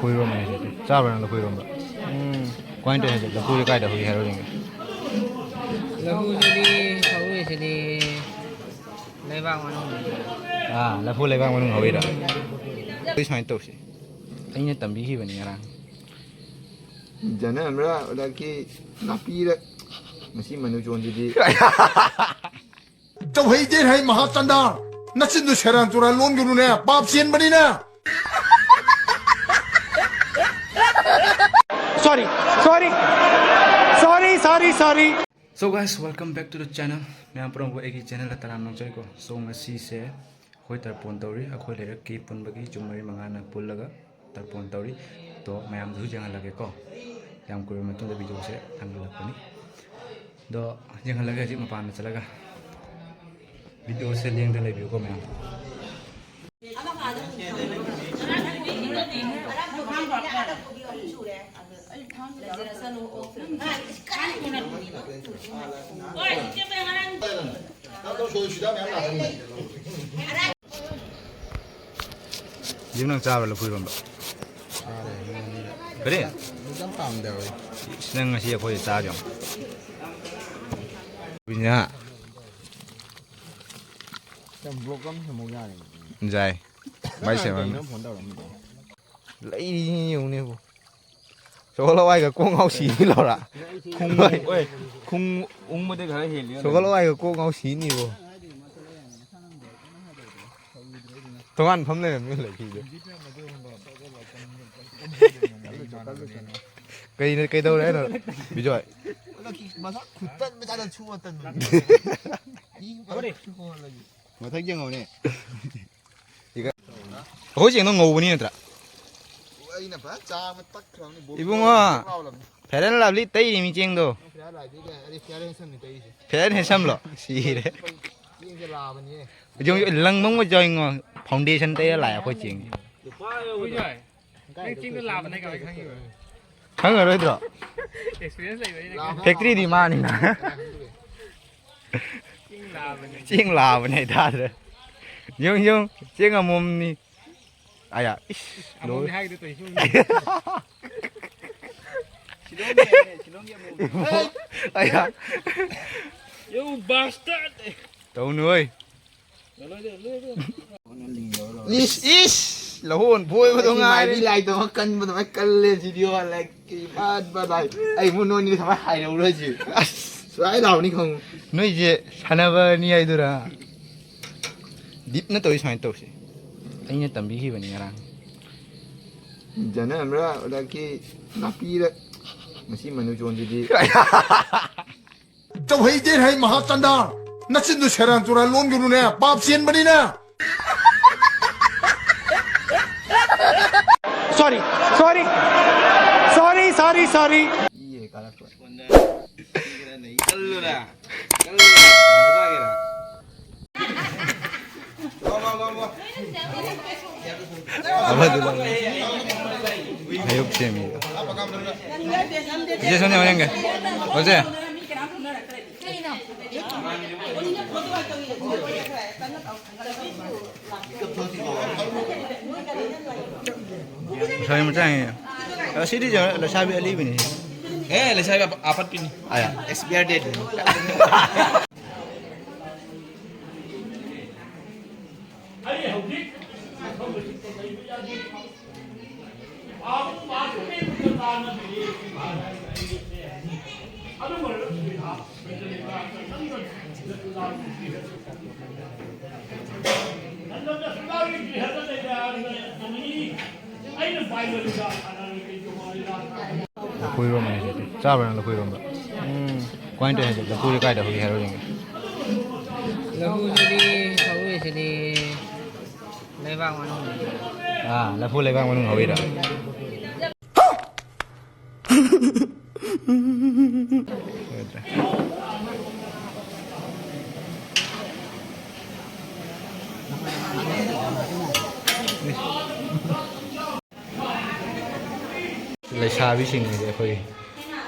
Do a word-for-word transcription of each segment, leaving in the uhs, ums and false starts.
ꯂꯐꯨ ꯏꯔꯣꯝꯕꯅꯦ ꯁꯤꯗꯤ꯫ ꯆꯥꯕ꯭ꯔꯥ ꯅꯪ ꯂꯐꯨ ꯏꯔꯣꯝꯕ? ꯎꯝ꯫ ꯀꯃꯥꯏꯅ ꯇꯧꯋꯦ ꯍꯥꯏꯁꯦ? ꯂꯐꯨꯁꯦ ꯀꯥꯏꯗ ꯍꯧꯏ ꯍꯥꯏꯔꯣ ꯌꯦꯡꯒꯦ꯫ ꯂꯐꯨꯁꯤꯗꯤ ꯍꯧꯔꯤꯁꯤꯗꯤ ꯂꯩꯕꯥꯛ ꯃꯅꯨꯡꯗ꯫ ꯑꯥ, ꯂꯐꯨ ꯂꯩꯕꯥꯛ ꯃꯅꯨꯡ ꯍꯧꯏꯔꯥ? ꯑꯗꯨꯗꯤ ꯁꯨꯃꯥꯏꯅ ꯇꯧꯁꯤ꯫ ꯑꯩꯅ ꯇꯝꯕꯤꯈꯤꯕꯅꯤ ꯉꯔꯥꯡ꯫ ꯖꯅꯝꯔ ꯑꯗꯒꯤ ꯅꯥꯄꯤꯔ ꯃꯁꯤ ꯃꯅꯨ ꯆꯣꯟꯁꯤꯗꯤ꯫ ꯆꯧꯍꯩ ꯖꯦꯟ ꯍꯩ ꯃꯍꯥꯆꯟꯗꯥ, ꯅꯆꯤꯟꯗꯨ ꯁꯦꯔꯥꯟ ꯇꯨꯔꯥꯟ ꯂꯣꯟꯒꯅꯨꯅꯦ, ꯄꯥꯞ ꯆꯦꯟꯕꯅꯤꯅ꯫ Sorry, sorry, sorry, sorry, sorry. So guys, welcome back to the channel. ꯃꯌꯥꯝ ꯄꯨꯝꯅꯃꯛꯄꯨ ꯑꯩꯒꯤ channelꯗ ꯇꯔꯥꯝꯅ ꯑꯣꯛꯆꯔꯤꯀꯣ꯫ So ꯉꯁꯤꯁꯦ ꯑꯩꯈꯣꯏ ꯇꯔꯄꯣꯟ ꯇꯧꯔꯤ, ꯑꯩꯈꯣꯏ ꯂꯩꯔꯛꯀꯤ ꯄꯨꯟꯕꯒꯤ ꯌꯨꯝ ꯃꯔꯤ ꯃꯉꯥꯅ ꯄꯨꯜꯂꯒ ꯇꯔꯄꯣꯟ ꯇꯧꯔꯤ꯫ ꯑꯗꯣ ꯃꯌꯥꯝꯗꯁꯨ ꯌꯦꯡꯍꯜꯂꯒꯦꯀꯣ꯫ ꯌꯥꯝ ꯀꯨꯏꯔꯕ ꯃꯇꯨꯡꯗ videoꯁꯦ ꯊꯥꯡꯒꯠꯂꯛꯄꯅꯤ꯫ ꯑꯗꯣ ꯌꯦꯡꯍꯜꯂꯒꯦ ꯍꯧꯖꯤꯛ ꯃꯄꯥꯟꯗ ꯆꯠꯂꯒ꯫ Videoꯁꯦ ꯂꯦꯡꯗ ꯂꯩꯕꯤꯌꯨꯀꯣ ꯃꯌꯥꯝ꯫ ꯌꯨꯝ ꯅꯪ ꯆꯥꯕ꯭ꯔꯥ ꯂꯐꯨ ꯏꯔꯣꯟꯕ? ꯆꯥꯔꯦ, ꯏꯔꯣꯟꯕ꯫ ꯀꯔꯤ? ꯑꯗꯨ ꯌꯥꯝ ꯄꯥꯝꯗꯦ ꯍꯣꯏ꯫ ꯏꯁ, ꯅꯪ ꯉꯁꯤ ꯑꯩꯈꯣꯏ ꯆꯥꯕ ꯌꯥꯝ꯫ ꯀꯨꯏꯅ꯫ ꯌꯥꯝ vlog ꯑꯃ ꯁꯦꯝꯍꯧ ꯌꯥꯔꯦ꯫ ꯌꯥꯏ꯫ ꯃꯥꯏ ꯅꯪ ꯁꯦꯝꯍꯟ-꯫ ꯀꯩꯅꯣ phone ꯇꯧꯔꯛꯑꯝꯃꯤꯗꯣ? ꯂꯩꯔꯤꯅꯤ ꯌꯦꯡꯉꯨꯅꯦꯕꯣ꯫ ꯁꯒꯣꯜ ꯍꯋꯥꯏꯒ ꯀꯣꯛ ꯉꯥꯎ ꯁꯤꯅꯤ ꯂꯧꯔꯥ꯫ ꯈꯨꯡ-, ꯑꯣꯏ, ꯈꯨꯡ ꯎꯪꯕꯗꯤ ꯈꯔ ꯍꯦꯜꯂꯤ ꯁꯒꯣꯜ ꯍꯋꯥꯏꯒ ꯀꯣꯛ ꯉꯥꯎ ꯁꯤꯅꯤꯕꯣ꯫ ꯇꯣꯉꯥꯟ ꯐꯝ ꯂꯩꯔꯝꯃꯤ ꯂꯩꯈꯤꯗꯦ꯫ ꯀꯩꯅꯣ, ꯀꯩꯗꯧꯔꯦ ꯍꯥꯏꯅꯣ, ꯕꯤꯖꯣꯏ? ꯃꯁꯛ ꯈꯨꯇꯟ ꯃꯆꯥꯗ ꯁꯨ ꯃꯇꯟ꯫ ꯃꯊꯛ ꯌꯦꯡꯉꯧꯅꯦ꯫ ꯑꯩꯈꯣꯏ ꯆꯦꯡꯗꯣ ꯉꯧꯕꯅꯤ ꯅꯠꯇ꯭ꯔꯥ? ꯑꯩꯅ ꯐꯖꯅ ꯆꯥꯕ ꯇꯛꯈ꯭ꯔꯕꯅꯤ, ꯕꯣꯛ ꯏꯕꯨꯡꯉꯣ, ꯕꯣꯛ ꯂꯥꯎꯔꯕꯅꯤ꯫ Fair and Lovely ꯇꯩꯔꯤꯃꯤ ꯆꯦꯡꯗꯣ꯫ ꯐꯤꯌꯥꯔ ꯂꯥꯏꯕꯤꯒ ꯑꯩ ꯐꯤꯌꯥꯔ ꯍꯦꯟꯁꯝꯅꯤ ꯇꯩꯔꯤꯁꯦ꯫ Fair and Handsomeꯂꯣ? ꯁꯤꯔꯦ꯫ ꯆꯦꯡꯁꯦ ꯂꯥꯕꯅꯤꯍꯦ꯫ ꯍꯧꯖꯤꯛ ꯍꯧꯖꯤꯛ ꯂꯪꯕ ꯑꯃꯒ ꯌꯥꯎꯏꯉꯣ꯫ Foundation ꯇꯩꯔ ꯂꯥꯛꯑꯦ ꯑꯩꯈꯣꯏ ꯆꯦꯡꯁꯦ꯫ ꯅꯪ ꯆꯤꯡꯗ ꯂꯥꯕꯅꯦ ꯀꯃꯥꯏꯅ ꯈꯪꯉꯤꯕ? ꯈꯪꯉꯔꯣꯏꯗ꯭ꯔꯣ? Experience ꯂꯩꯕꯅꯤꯅ ꯈꯪꯉꯤ꯫ Factoryꯗꯤ ꯃꯥꯅꯤꯅ꯫ ꯆꯤꯡ ꯂꯥꯕꯅꯦ꯫ ꯆꯤꯡ ꯂꯥꯕꯅꯦ ꯍꯥꯏꯇꯥꯔꯦ꯫ ꯌꯦꯡꯉꯨ, ꯌꯦꯡꯉꯨ, ꯆꯦꯡ ꯑꯃꯣꯝꯅꯤ꯫ ꯑꯌꯥ, ꯏꯁ, ꯑꯃꯨꯛꯅꯦ ꯂꯣꯏ꯫ ꯍꯥꯏꯒꯗꯣꯏ ꯇꯧꯏꯁꯤ꯫ ꯁꯤꯂꯣꯡꯒꯤ ꯍꯥꯏꯅꯦ, ꯁꯤꯂꯣꯡꯒꯤ ꯑꯃꯨꯛ꯫ ꯑꯌꯥ꯫ You bastard! ꯇꯧꯅꯨ ꯍꯣꯏ꯫ ꯂꯣꯏꯔꯦ, ꯂꯣꯏꯔꯦ꯫ ꯏꯁ, ꯏꯁ! ꯂꯧꯍꯣꯟ ꯐꯣꯏꯕꯗꯣ ꯑꯁꯤ ꯉꯥꯏꯔꯦ꯫ ꯃꯥꯏꯕꯤ ꯂꯥꯏꯗꯧꯅ ꯀꯟꯕꯗꯧꯅ ꯀꯜꯂꯦ ꯁꯤꯗꯤ, ꯍꯣ, ꯂꯥꯏꯛ, ꯀꯩ ꯐꯥꯠ ꯐꯥꯠ ꯍꯥꯏ꯫ ꯑꯩ ꯃꯨ ꯅꯣꯏꯅꯤ ꯁꯨꯃꯥꯏꯅ ꯍꯥꯏꯔꯧꯔꯣꯏꯁꯤ꯫ ꯑꯁ! ꯁꯨꯃꯥꯏꯅ ꯂꯥꯎꯅꯤ ꯈꯪꯉꯨ꯫ ꯅꯣꯏꯁꯦ ꯁꯥꯟꯅꯕꯅꯤ ꯍꯥꯏꯗꯨꯔꯥ? ꯗꯤꯞꯅ ꯇꯧꯔꯤ ꯁꯨꯃꯥꯏꯅ ꯇꯧꯁꯦ꯫ ꯑꯩꯅ ꯇꯝꯕꯤꯈꯤꯕꯅꯤ ꯉꯔꯥꯡ꯫ ꯖꯅꯝꯔ ꯑꯗꯒꯤ ꯅꯥꯄꯤꯔ ꯃꯁꯤ ꯃꯅꯨꯖꯣꯟꯁꯤꯗꯤ꯫ ꯆꯧꯍꯩ ꯖꯦꯟ ꯍꯩ ꯃꯍꯥꯆꯟꯗ, ꯅꯆꯤꯟꯗꯨ ꯁꯦꯔꯥꯟ ꯇꯨꯔꯥꯟ ꯂꯣꯟꯒꯅꯨꯅꯦ, ꯄꯥꯞ ꯆꯦꯟꯕꯅꯤꯅ꯫ Sorry, sorry, sorry, sorry, sorry. ꯏꯌꯦ ꯀꯥꯔꯛꯄ꯫ ꯀꯜꯂꯨꯔꯥ? ꯀꯜꯂꯨꯔꯥ? ꯂꯥꯎ, ꯂꯥꯎ, ꯂꯥꯎ, ꯂꯥꯎ꯫ ꯑꯃꯗꯨ ꯂꯧ꯫ ꯑꯌꯨꯛ ꯁꯦꯝꯃꯤ꯫ ꯏꯆꯦ ꯁꯣꯅꯤꯌꯥ ꯍꯣꯏ ꯌꯦꯡꯒꯦ꯫ ꯍꯣꯏꯁꯦ꯫ ꯁꯣꯔꯤ ꯃꯆꯥ ꯌꯦꯡꯉꯦ꯫ ꯑ, ꯁꯤꯗꯤ ꯂꯩꯁꯥꯕꯤ ꯑꯂꯤꯕꯅꯤ꯫ ꯑꯦ, ꯂꯩꯁꯥꯕꯤ ꯑꯄꯠꯄꯤꯅꯤ꯫ ꯑꯌꯥ꯫ Expire date. ꯑꯩ ꯍꯧꯖꯤꯛ ꯂꯐꯨꯏꯔꯣꯝꯕ ꯍꯥꯏꯁꯦ ꯆꯥꯕ꯭ꯔꯥ ꯅꯪ ꯂꯐꯨꯏꯔꯣꯝꯕ? ꯎꯝ꯫ ꯀꯃꯥꯏꯅ ꯇꯧꯋꯤ ꯍꯥꯏꯁꯦ? ꯂꯐꯨꯁꯦ ꯀꯥꯏꯗ ꯍꯧꯏ ꯍꯥꯏꯔꯣ ꯌꯦꯡꯒꯦ꯫ ꯂꯐꯨꯁꯤꯗꯤ ꯍꯧꯔꯤꯁꯤꯗꯤ ꯂꯩꯕꯥꯛ ꯃꯅꯨꯡꯗ꯫ ꯑꯥ, ꯂꯐꯨ ꯂꯩꯕꯥꯛ ꯃꯅꯨꯡ ꯍꯧꯔꯤꯔꯥ? ꯂꯩꯁꯥꯕꯤꯁꯤꯡꯅꯤꯁꯦ ꯑꯩꯈꯣꯏ꯫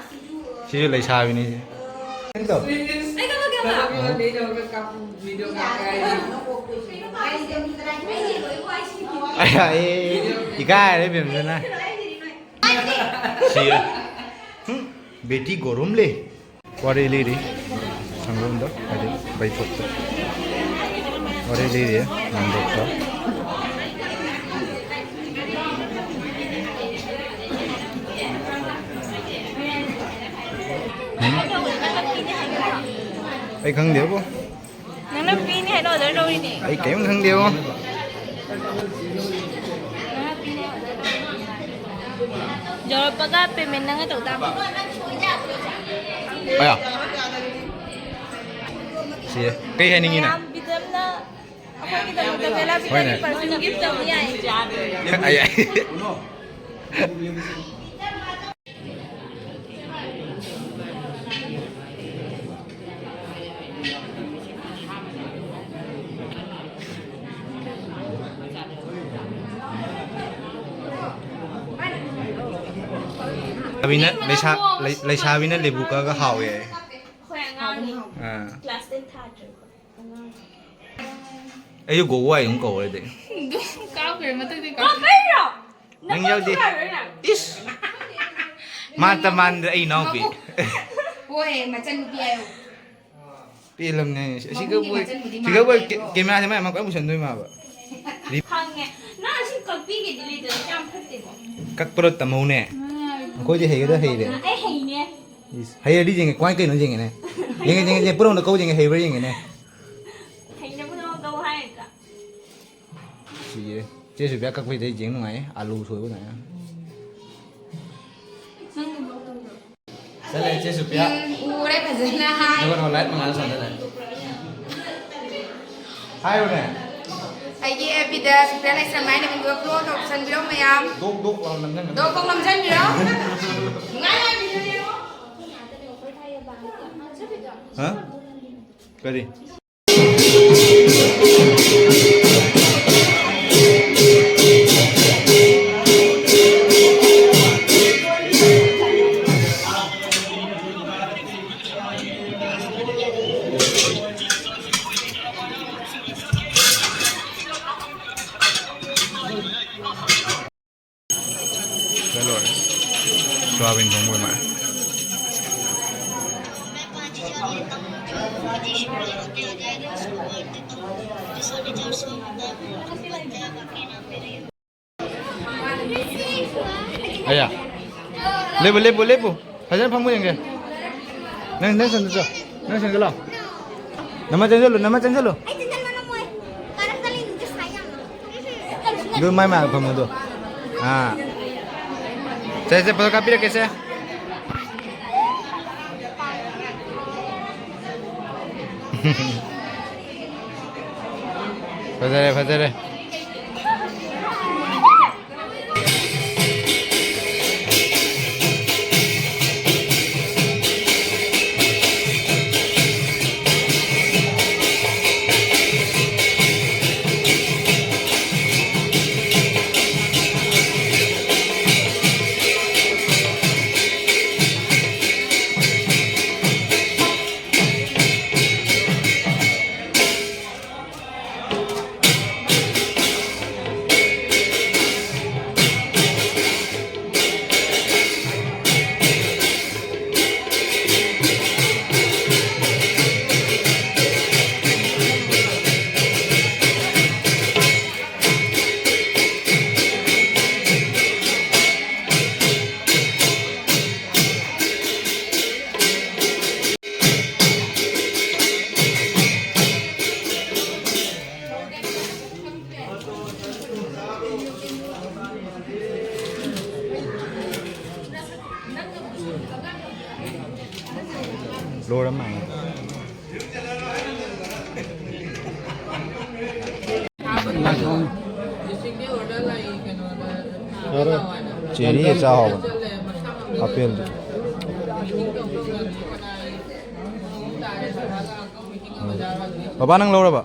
ꯁꯤꯁꯨ ꯂꯩꯁꯥꯕꯤꯅꯤ꯫ ꯑꯩ, ꯑꯩ, ꯏꯀꯥꯏꯔꯦ ꯕꯦꯝꯁꯤꯅ꯫ ꯁꯤ, ꯍꯨꯝ, ꯕꯦꯇꯤ ꯒꯣꯔꯨꯝ ꯂꯩ꯫ ꯋꯥꯔꯤ ꯂꯤꯔꯤ ꯁꯪꯒꯣꯝꯗ, ꯍꯥꯏꯗꯤ ꯕꯩꯐꯨꯠꯇ꯫ ꯋꯥꯔꯤ ꯂꯤꯔꯤ ꯅꯝꯗꯣꯛꯇ꯫ ꯎꯝ? ꯑꯩ ꯈꯪꯗꯦꯕꯣ꯫ ꯅꯪꯅ ꯄꯤꯅꯤ ꯍꯥꯏꯅ order ꯇꯧꯔꯤꯅꯦ꯫ ꯑꯩ ꯀꯔꯤꯝ ꯈꯪꯗꯦꯕꯣ꯫ ꯅꯪꯅ ꯄꯤꯅꯤ ꯍꯥꯏꯅ order ꯇꯧꯔꯤꯅꯦ꯫ ꯌꯧꯔꯛꯄꯒ payment ꯅꯪꯅ ꯇꯧ ꯇꯥꯕ꯫ ꯑꯌꯥ꯫ ꯁꯤ ꯀꯩ ꯍꯥꯏꯅꯤꯡꯉꯤꯅ? ꯃꯌꯥꯝ ꯕꯤꯗꯝꯅ ꯑꯩꯈꯣꯏꯒꯤꯗꯃꯛꯇ ꯕꯦꯂꯥ ꯍꯣꯏꯅꯦ꯫ Vitamin perfume gift ꯇꯧꯕ ꯌꯥꯏ꯫ ꯑꯌꯥ꯫ ꯂꯩꯁꯥꯕꯤꯅ, ꯂꯩꯁꯥ-, ꯂꯩ-, ꯂꯩꯁꯥꯕꯤꯅ ꯂꯦꯕꯨ ꯀꯛꯑꯒ ꯍꯥꯎꯋꯦ ꯍꯥꯏꯌꯦ꯫ ꯑꯩꯈꯣꯏ ꯑꯉꯥꯡꯅꯤ꯫ ꯑꯥ꯫ Class ten ꯊꯥꯗ꯭ꯔꯦ꯫ ꯑꯩꯁꯨ ꯒꯣꯒꯣ ꯑꯗꯨꯝ ꯀꯧꯔꯦ ꯑꯗꯩ꯫ ꯑꯗꯨꯝ ꯀꯥꯎꯈ꯭ꯔꯦ, ꯃꯊꯪꯗꯤ ꯀꯥꯎ-, ꯀꯥꯎꯈ꯭ꯔꯦ꯫ ꯅꯪ ꯌꯥꯎꯗꯦ꯫ ꯏꯁ! ꯃꯥꯟꯇ ꯃꯥꯟꯗ ꯑꯩ ꯏꯅꯥꯎꯄꯤ꯫ ꯍꯣꯏ, ꯃꯆꯟꯅꯨꯄꯤ ꯍꯥꯏꯌꯣ꯫ ꯄꯦꯜꯂꯝꯅꯦ꯫ ꯑꯁꯤ ꯃꯕꯨꯡꯒꯤ ꯀꯛꯄ-, ꯃꯆꯟꯕꯨꯗꯤ ꯁꯤ ꯀꯛꯄ ꯃꯥꯟꯗꯦ ꯀꯦ-, ꯑꯗꯣ꯫ ꯀꯦꯃꯦꯔꯥꯁꯦ ꯃꯥꯏ ꯑꯃ ꯀꯣꯏ ꯄꯨꯁꯟꯗꯣꯏ ꯃꯥꯕ꯫ ꯈꯪꯉꯦ꯫ ꯅꯪ ꯑꯁꯤ ꯀꯛꯄꯤꯒꯦꯗꯤ ꯂꯩꯗꯅ ꯌꯥꯝ ꯐꯠꯇꯦꯀꯣ꯫ ꯀꯛꯄꯗꯣ ꯇꯝꯍꯧꯅꯦ꯫ ꯑꯩꯈꯣꯏꯗꯤ ꯍꯩꯒꯗ꯭ꯔꯥ ꯍꯩꯔꯦ꯫ ꯑꯩ ꯍꯩꯅꯦ꯫ ꯏꯁ, ꯍꯩꯔꯗꯤ ꯌꯦꯡꯒꯦ, ꯀꯃꯥꯏꯅ ꯀꯩꯅꯣ ꯌꯦꯡꯒꯦꯅꯦ꯫ ꯌꯦꯡꯒꯦ, ꯌꯦꯡꯒꯦ, ꯌꯦꯡꯒꯦ, ꯄꯨꯔꯛꯎꯅ ꯀꯧ ꯌꯦꯡꯒꯦ, ꯍꯩꯕ꯭ꯔꯥ ꯌꯦꯡꯒꯦꯅꯦ꯫ ꯍꯩꯅꯕ ꯅꯉꯣꯟꯗ ꯍꯥꯏꯔꯒ꯫ ꯁꯤꯒꯤ ꯆꯦ ꯁꯨꯕꯤꯌꯥ ꯀꯛꯄꯩꯗꯤ ꯑꯩ ꯌꯦꯡ ꯅꯨꯡꯉꯥꯏꯌꯦ, ꯑꯥꯂꯨ ꯁꯣꯏꯕ ꯀꯥꯏꯅ꯫ ꯅꯪ ꯎꯕ꯭ꯔꯣ? ꯆꯠꯂꯦ ꯆꯦ ꯁꯨꯕꯤꯌꯥ꯫ ꯎꯝ, ꯎꯔꯦ ꯐꯖꯅ ꯍꯥꯏ꯫ ꯅꯪꯉꯣꯟꯗ light ꯃꯉꯥꯜ ꯁꯣꯟꯗ ꯂꯩ꯫ ꯍꯥꯏꯌꯨꯅꯦ꯫ ꯑꯩꯒꯤ F Bꯗ ꯁꯨꯕꯤꯌꯥ ꯂꯥꯏꯁ꯭ꯔꯝ ꯍꯥꯏꯅ ꯃꯤꯡꯗꯣ follow ꯇꯧꯁꯟꯕꯤꯔꯣ ꯃꯌꯥꯝ꯫ ꯗꯣꯛ ꯗꯣꯛ ꯂꯥꯎꯅ ꯅꯝꯖꯟꯒꯅꯨ꯫ ꯗꯣꯛ ꯗꯣꯛ ꯅꯝꯖꯟꯕꯤꯔꯣ꯫ ꯅꯨꯡꯉꯥꯏ ꯅꯨꯡꯉꯥꯏ video ꯌꯦꯡꯉꯣ꯫ ꯍꯥ? ꯀꯔꯤ? ꯁꯣꯌꯥꯕꯤꯟ ꯊꯣꯡꯕ ꯑꯣꯏ ꯃꯥꯜꯂꯦ꯫ ꯑꯌꯥ꯫ ꯂꯦꯞꯄꯨ, ꯂꯦꯞꯄꯨ, ꯂꯦꯞꯄꯨ꯫ ꯐꯖꯅ ꯐꯝꯃꯨ ꯌꯦꯡꯒꯦ꯫ ꯅꯪ, ꯅꯪ ꯁꯣꯝꯗ ꯆꯣ꯫ ꯅꯪ ꯁꯣꯝꯗ ꯂꯥꯎ꯫ ꯅꯃ ꯆꯪꯁꯤꯜꯂꯨ, ꯅꯃ ꯆꯪꯁꯤꯜꯂꯨ꯫ ꯑꯗꯨ ꯃꯥꯏ ꯃꯥꯏ ꯐꯝꯃꯨ ꯑꯗꯨ꯫ ꯑꯥ꯫ ꯁꯦ, ꯁꯦ, ꯐꯣꯇꯣ ꯀꯥꯞꯄꯤꯔꯛꯀꯦ ꯁꯦ꯫ ꯐꯖꯔꯦ, ꯐꯖꯔꯦ꯫ ꯂꯣꯏꯔ ꯃꯥꯜꯂꯦ꯫ ꯆꯦꯔꯤ ꯆꯥ ꯍꯥꯎꯕꯅꯦ꯫ ꯑꯄꯦꯜꯗꯤ꯫ ꯕꯕꯥ, ꯅꯪ ꯂꯧꯔꯕ?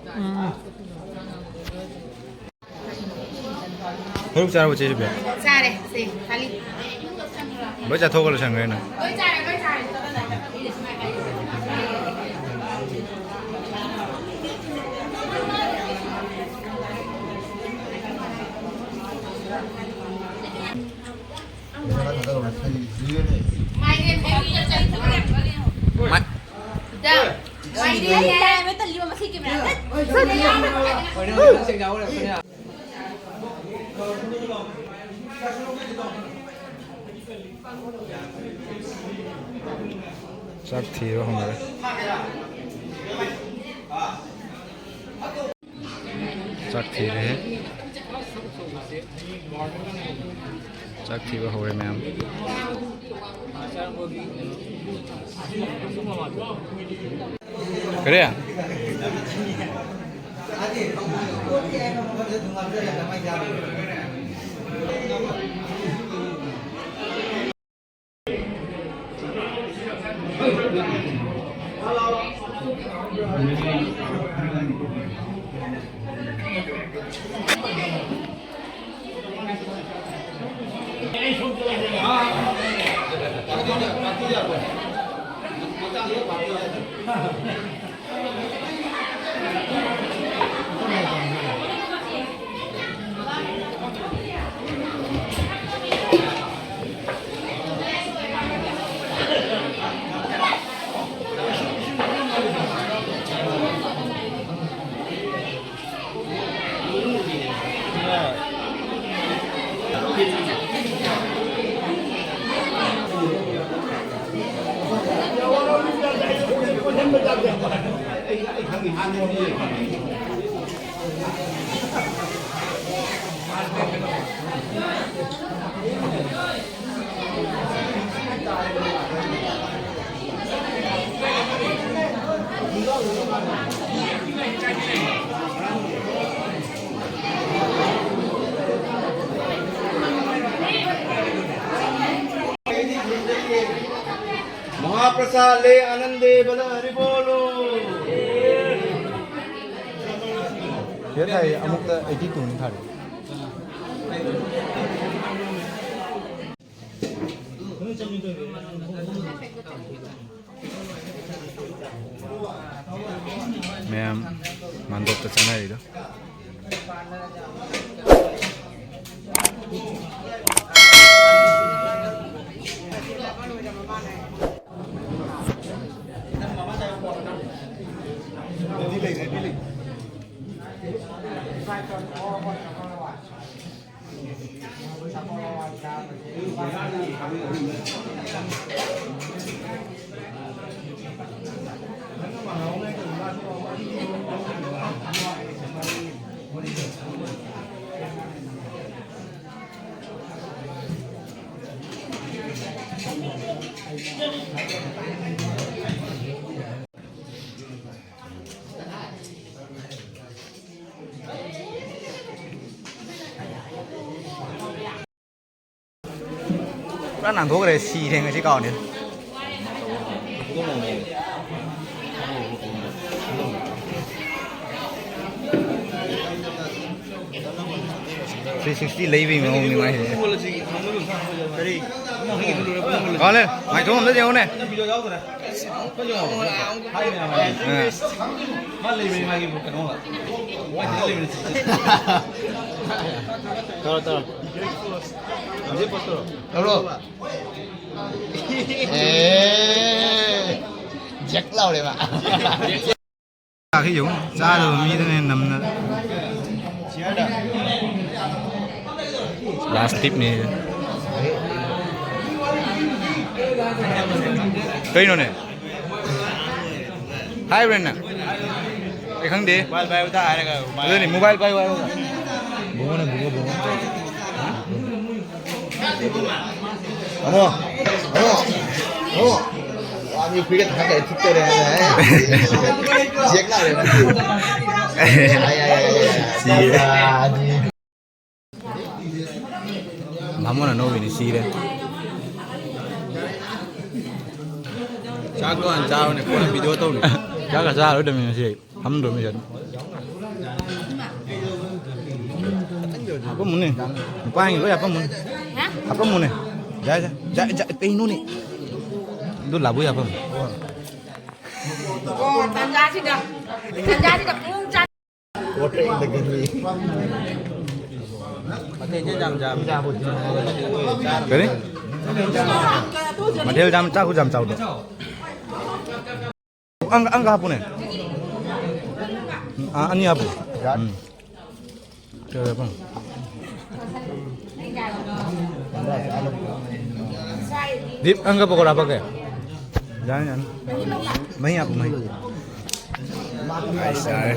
ꯍꯩꯔꯨꯛ ꯆꯥꯔꯕꯣ, ꯆꯦ ꯁꯣꯐꯤꯌꯥ? ꯆꯥꯔꯦ, ꯁꯦ, ꯈꯥꯂꯤ꯫ ꯂꯣꯏ ꯆꯥꯊꯣꯛꯑꯒ ꯂꯣꯏꯁꯟꯈ꯭ꯔꯦ ꯅꯪ꯫ ꯂꯣꯏ ꯆꯥꯔꯦ, ꯂꯣꯏ ꯆꯥꯔꯦ꯫ ꯌꯥꯏ, ꯌꯥꯏ, ꯌꯥꯏ, ꯇꯜꯂꯤꯕ ꯃꯁꯤ ꯀꯦꯃꯦꯔꯥꯗ꯫ ꯆꯥꯛ ꯊꯤꯕ ꯍꯧꯅꯔꯦ꯫ ꯆꯥꯛ ꯊꯤꯔꯦ꯫ ꯆꯥꯛ ꯊꯤꯕ ꯍꯧꯔꯦ ꯃꯌꯥꯝ꯫ ꯀꯔꯤ? महाप्रसाद ले आनंदे बल हरि बोलो। ꯁꯤꯗ ꯊꯥꯏ ꯑꯃꯨꯛꯇ ꯑꯩꯠꯇꯤ ꯇꯨꯅꯤ ꯊꯥꯔꯤ꯫ ꯃꯌꯥꯝ ꯃꯥꯟꯗꯣꯞꯇ ꯆꯪꯅꯔꯤꯗꯣ꯫ ꯄꯨꯔꯥ ꯅꯥꯟꯊꯣꯛꯈ꯭ꯔꯦ, ꯁꯤꯔꯦ ꯉꯁꯤ ꯀꯥꯎꯅꯤ꯫ ꯊ꯭ꯔꯤ ꯁꯤꯛꯁꯇꯤ ꯂꯩꯕꯩ ꯃꯑꯣꯡꯅꯤ ꯃꯥꯏꯁꯦ꯫ ꯀꯥꯎꯂꯦ, ꯃꯥꯏꯊꯣꯡ ꯑꯝꯇ ꯌꯦꯡꯉꯨꯅꯦ꯫ ꯑ꯫ ꯇꯧꯔꯣ, ꯇꯧꯔꯣ꯫ ꯇꯧꯔꯣ꯫ ꯑꯦ, ꯖꯦꯛ ꯂꯥꯎꯔꯦ ꯃꯥ꯫ ꯆꯥꯛꯁꯤ ꯌꯦꯡꯉꯨ, ꯆꯥꯗꯕ ꯃꯤꯗꯨꯅ ꯍꯦꯟꯅ ꯅꯝꯅ꯫ Last tipꯅꯤ꯫ ꯀꯩꯅꯣꯅꯦ? ꯍꯥꯏꯕ꯭ꯔꯥ ꯅꯪ? ꯑꯩ ꯈꯪꯗꯦ꯫ Mobile ꯄꯥꯏꯌꯨꯗ ꯍꯥꯏꯔꯒ mobile ꯑꯗꯨꯅꯤ, mobile ꯄꯥꯏꯌꯨ ꯍꯥꯏꯔꯒ꯫ ꯕꯨꯡꯉꯣꯅꯦ, ꯕꯨꯡꯉꯣ, ꯕꯨꯡꯉꯣ꯫ ꯑꯃꯣ, ꯑꯃꯣ, ꯑꯃꯣ꯫ ꯋꯥ ꯃꯤ ꯐꯨꯔꯤꯠꯀ ꯊꯥꯡꯒꯠꯂꯦ, ꯊꯨꯞꯇꯧꯔꯦ ꯍꯥꯏꯅ, ꯍꯦ꯫ ꯖꯦꯛ ꯂꯥꯎꯔꯦ ꯃꯥꯗꯤ꯫ ꯑꯥꯏ, ꯑꯥꯏ, ꯑꯥꯏ, ꯑꯥꯏ, ꯑꯥꯏ꯫ ꯁꯤꯔꯦ꯫ ꯇꯥꯇꯥꯅꯤ꯫ ꯕꯥꯃꯣꯟ ꯑꯅꯧꯕꯤꯅꯤ, ꯁꯤꯔꯦ꯫ ꯆꯥꯛꯇꯣ ꯍꯥꯟꯅ ꯆꯥꯔꯣꯅꯦ, ꯀꯣꯟꯅ video ꯇꯧꯅꯤ꯫ ꯆꯥꯛꯀ ꯆꯥꯔꯣꯏꯗꯕꯅꯤ ꯉꯁꯤ ꯑꯩ꯫ ꯐꯝꯗ꯭ꯔꯣ ꯃꯤꯁꯦ ꯑꯗꯨꯝ? ꯍꯥꯄꯝꯃꯨꯅꯦ꯫ ꯅꯨꯄꯥꯒꯤ ꯂꯣꯏ ꯍꯥꯄꯝꯃꯨꯅꯦ꯫ ꯍꯥ? ꯍꯥꯄꯝꯃꯨꯅꯦ꯫ ꯌꯥꯏ, ꯌꯥꯏ, ꯌꯥꯏ, ꯌꯥꯏ, ꯀꯩꯅꯣꯅꯦ? ꯑꯗꯨ ꯂꯥꯕꯨ ꯍꯥꯄꯝꯃꯨ꯫ ꯑꯣ, ꯇꯟꯖꯥꯁꯤꯗ, ꯇꯟꯖꯥꯁꯤꯗ ꯄꯨꯡ ꯆꯥ- ꯀꯔꯤ? ꯃꯊꯦꯜ ꯌꯥꯝ ꯆꯥꯛ ꯌꯥꯝ ꯆꯥꯎꯗꯣ꯫ ꯑꯪ, ꯑꯪꯒ ꯍꯥꯞꯄꯨꯅꯦ꯫ ꯑ, ꯑꯅꯤ ꯍꯥꯞꯄꯨ꯫ ꯎꯝ꯫ ꯀꯩꯗꯧꯔꯦ ꯄꯨꯡ? ꯗꯤꯞ ꯑꯪꯒ ꯄꯀꯧꯔꯥ ꯍꯥꯞꯄꯛꯀꯦ꯫ ꯌꯥꯅꯤ, ꯌꯥꯅꯤ꯫ ꯃꯍꯤ ꯍꯥꯞꯄꯨ, ꯃꯍꯤ꯫ ꯑꯩ ꯆꯥꯔꯦ꯫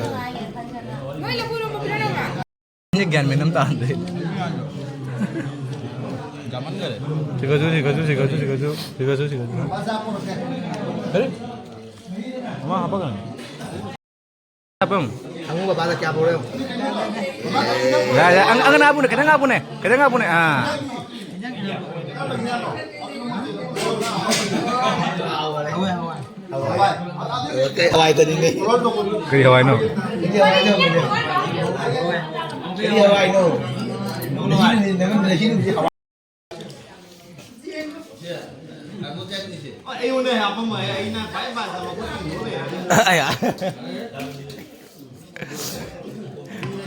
ꯒ꯭ꯌꯥꯟ ꯃꯦꯟ ꯑꯃ ꯇꯥꯗꯦ꯫ ꯁꯤꯒꯁꯨ, ꯁꯤꯒꯁꯨ, ꯁꯤꯒꯁꯨ, ꯁꯤꯒꯁꯨ, ꯁꯤꯒꯁꯨ, ꯁꯤꯒꯁꯨ꯫ ꯀꯔꯤ? ꯑꯃ ꯍꯥꯞꯄꯛꯀꯅꯨ꯫ ꯍꯥꯞꯄꯝ꯫ ꯍꯪꯉꯨ ꯕꯕꯥꯗ ꯀꯌꯥ ꯄꯨꯔꯦ ꯌꯦꯡꯉꯨ꯫ ꯌꯥ, ꯌꯥ, ꯑꯪ-, ꯑꯪꯒꯅ ꯍꯥꯞꯄꯨꯅꯦ, ꯈꯤꯇꯪ ꯍꯥꯞꯄꯨꯅꯦ, ꯈꯤꯇꯪ ꯍꯥꯞꯄꯨꯅꯦ, ꯑꯥ꯫ ꯍꯋꯥꯏ, ꯍꯋꯥꯏ꯫ ꯍꯋꯥꯏ ꯀꯩ ꯍꯋꯥꯏꯗꯅꯤꯅꯦ꯫ ꯀꯔꯤ ꯍꯋꯥꯏꯅꯣ? ꯀꯔꯤ ꯍꯋꯥꯏꯅꯣ? ꯀꯔꯤ ꯍꯋꯥꯏꯅꯣ? ꯑꯩꯉꯣꯟꯗ ꯍꯥꯞꯄꯝꯃꯣꯏ, ꯑꯩꯅ ꯈ꯭ꯋꯥꯏ ꯄꯥꯝꯖꯕ ꯄꯣꯠ ꯊꯤꯟꯗꯣꯛ ꯂꯩꯔꯦ꯫ ꯑꯌꯥ꯫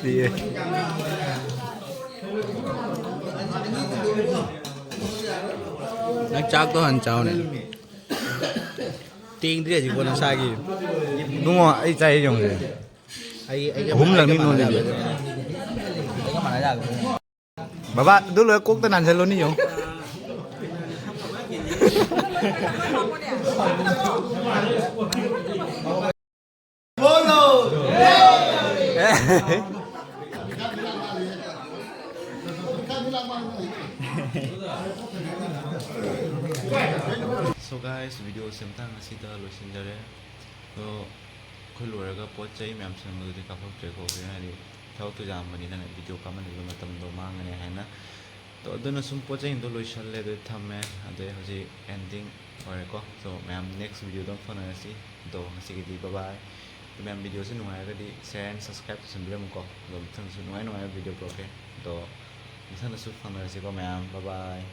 ꯁꯤꯌꯦ꯫ ꯅꯪ ꯆꯥꯛꯇꯣ ꯍꯥꯟꯅ ꯆꯥꯎꯅꯦ꯫ ꯇꯦꯡꯗ꯭ꯔꯤ ꯍꯧꯖꯤꯛꯐꯥꯎ ꯅꯁꯥꯒꯤ꯫ ꯏꯕꯨꯡꯉꯣ, ꯑꯩ ꯆꯥꯏ ꯌꯦꯡꯉꯨꯁꯦ꯫ ꯑꯩ, ꯑꯩꯒ ꯑꯍꯨꯝꯂꯛꯅꯤ ꯃꯥꯟꯅ ꯅꯣꯜꯂꯤꯁꯦ꯫ ꯌꯥꯕ꯭ꯔꯥ? ꯑꯩꯒ ꯃꯥꯟꯅ ꯌꯥꯕ꯭ꯔꯥ? ꯕꯕꯥ, ꯑꯗꯨ ꯂꯣꯏꯔ ꯀꯣꯛꯇ ꯅꯥꯟꯁꯤꯜꯂꯣꯅꯤ ꯌꯦꯡꯉꯨ꯫ So guys, video ꯁꯦ ꯃꯇꯥꯡ ꯑꯁꯤꯗ ꯂꯣꯏꯁꯤꯟꯖꯔꯦ꯫ ꯑꯗꯣ ꯑꯩꯈꯣꯏ ꯂꯣꯏꯔꯒ ꯄꯣꯠ ꯆꯩ ꯃꯌꯥꯝ ꯁꯦꯝꯕꯗꯨꯗꯤ ꯀꯥꯞꯊꯣꯛꯇ꯭ꯔꯦꯀꯣ, ꯍꯥꯏꯗꯤ ꯊꯕꯛꯇꯨ ꯌꯥꯝꯕꯅꯤꯅꯅꯦ, ꯚꯤꯗꯤꯑꯣ ꯀꯥꯞꯍꯟꯕꯗꯣ ꯃꯇꯝꯗꯣ ꯃꯥꯡꯉꯅꯤ ꯍꯥꯏꯅ꯫ ꯑꯗꯣ ꯑꯗꯨꯅ ꯁꯨꯝ ꯄꯣꯠ ꯆꯩꯁꯤꯡꯗꯣ ꯂꯣꯏꯁꯜꯂꯦ, ꯑꯗꯨ ꯊꯝꯃꯦ꯫ ꯑꯗꯩ ꯍꯧꯖꯤꯛ ꯑꯦꯟꯗꯤꯡ ꯑꯣꯏꯔꯦꯀꯣ꯫ So ꯃꯌꯥꯝ ꯅꯦꯛꯁ ꯚꯤꯗꯤꯑꯣꯗ ꯑꯃꯨꯛ ꯐꯥꯎꯅꯔꯁꯤ꯫ ꯑꯗꯣ ꯉꯁꯤꯒꯤꯗꯤ bye bye꯫ ꯑꯗꯣ ꯃꯌꯥꯝ ꯚꯤꯗꯤꯑꯣꯁꯤ ꯅꯨꯡꯉꯥꯏꯔꯒꯗꯤ share and subscribe ꯇꯧꯁꯟꯕꯤꯔꯝꯃꯨꯀꯣ꯫ ꯑꯗꯣ ꯃꯊꯪꯗꯁꯨ ꯅꯨꯡꯉꯥꯏ ꯅꯨꯡꯉꯥꯏꯕ ꯚꯤꯗꯤꯑꯣ ꯄꯨꯔꯛꯀꯦ꯫ ꯑꯗꯣ ꯃꯊꯪꯗꯁꯨ ꯐꯪꯅꯔꯁꯤꯀꯣ ꯃꯌꯥꯝ꯫ Bye bye꯫